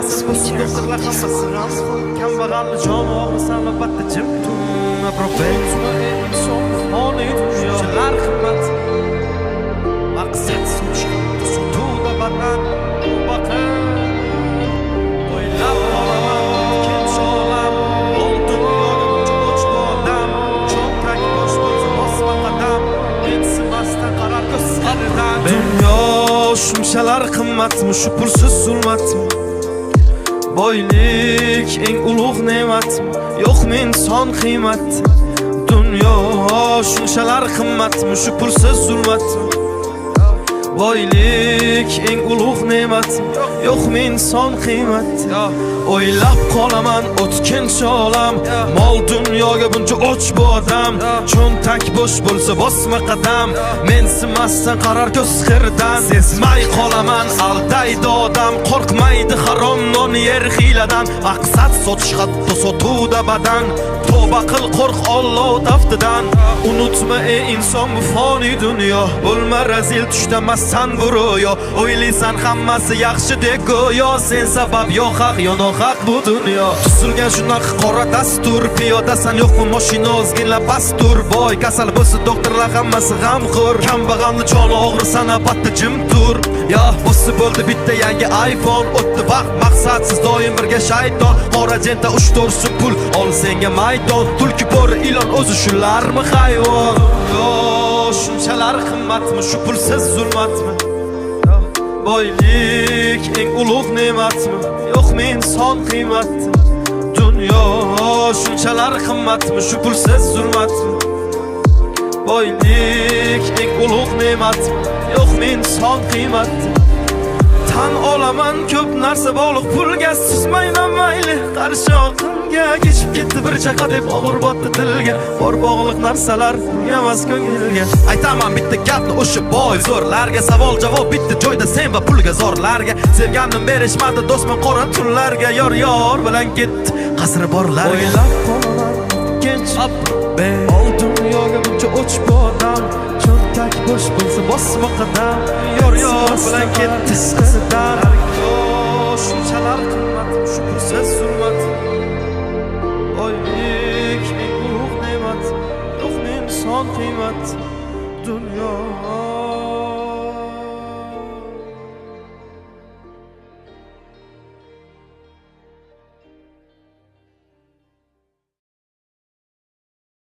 Doktorlar hammasi g'amxo'r. Kambag'alni joni og'risa, albatta jim tur. Unutma, ey inson, foniy dunyo shunchalar qimmat. Maqsad sotish, sotuvda badan. Tavba qil. O'ylab qolaman o'tkinchi olam. Mol dunyoga buncha o'ch bu odam. Cho'ntak bo'sh bo'lsa, bosma qadam. Mensimasdan qarar ko'z qiridan. Dunyo shunchalar qimmatmi, shu pulsiz zulmatmi? Boylik eng ulug' ne'matmi, yo'qmi inson qiymat? Dunyo shunchalar qimmatmi, shu pulsiz zulmatmi? Boylik eng ulug' ne'matmi, yo'qmi inson qiymat? O'ylab qolaman o'tkinchi olam. Mol dunyoga buncha o'ch bu odam. Cho'ntak bo'sh bo'lsa, bosma qadam. Mensimasdan qarar ko'z xirdan. Sezmay qolaman, aldaydi odam. Qo'rqmaydi harom non yer hiyladan. Maqsad sotish, hatto sotuvda badan. Tavba qil, qo'rq Alloh taftidan. Unutma, ey inson, bu foniy dunyo. Bo'lma razil, tushdamassan bu ro'yo. O'ylaysan hammasi yaxshidek go'yo. Sen sabab yo haq, yo nohaq bu dunyo. Tuzilgan shunaqa qora dastur. Piyodasan, yo'qmi mashina, ozgina pastur. Boy kasal bo'lsa, doktorlar hammasi g'amxo'r. Kambag'alni joni og'risa, albatta jim tur. Yo bo'lsa bo'ldi bitta yangi iPhone. O'tdi vaqt maqsadsiz, doim birga shayton. Qora jenta, uch to'rtsi pul ol senga maydon. Tulki, bo'ri, ilon, o'zi shularmi hayvon? Yo shunchalar qimmatmi, shu pulsiz zulmatmi? Boylik eng ulug' ne'matmi, yo'qmi inson qiymat? Dunyo shunchalar qimmatmi, shu pulsiz zulmatmi? Boylik eng ulug' ne'matmi, yo'qmi inson qiymat? Tan olaman, ko'p narsa bog'liq pulga. Suzmayman mayli qarshi oqimga. Kechib ketdi bir chaqa deb og'ir botdi tilga. Bor bog'liq narsalar emas ko'ngilga. Aytaman bitta gapni o'sha boy zo'rlarga. Savol javob bitta joyda, sen va pulga zorlarga. Sevgandim berishmadi do'stman qora tunlarga. Yor yor bilan ketdi qasri borlarga. O'ylab qolaman ikkinchi. Mol dunyoga buncha o'ch bu odam. Cho'ntak bo'sh bo'lsa, bosma qadam. Yor yor bilan ketdi qisidan. Shunchalar qimmat, shu pulsiz zulmat? Boylik eng ulug' ne'mat, yo'qmi inson qiymat? Dunyo.